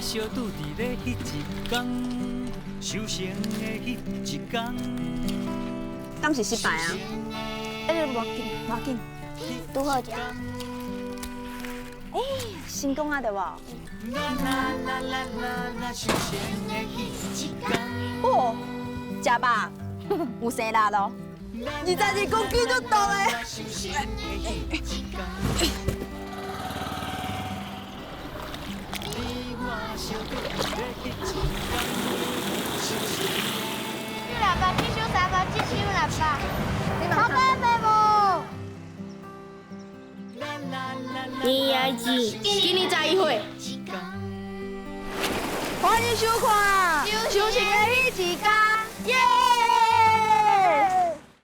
相拄佇咧彼一工，修成的彼一工。敢是失敗啊？哎，無要緊，無要緊，拄好食。哎，成功啊，對無？啦啦啦啦啦啦，修成的彼一工。哦，食飽，有生力咯，22公斤就重的。修成的彼一工。你我相拄佇咧彼一工，修成。六百七十三百七十六百。好伯伯無？你愛子，今年11歲。歡迎收看《修成的彼一工》。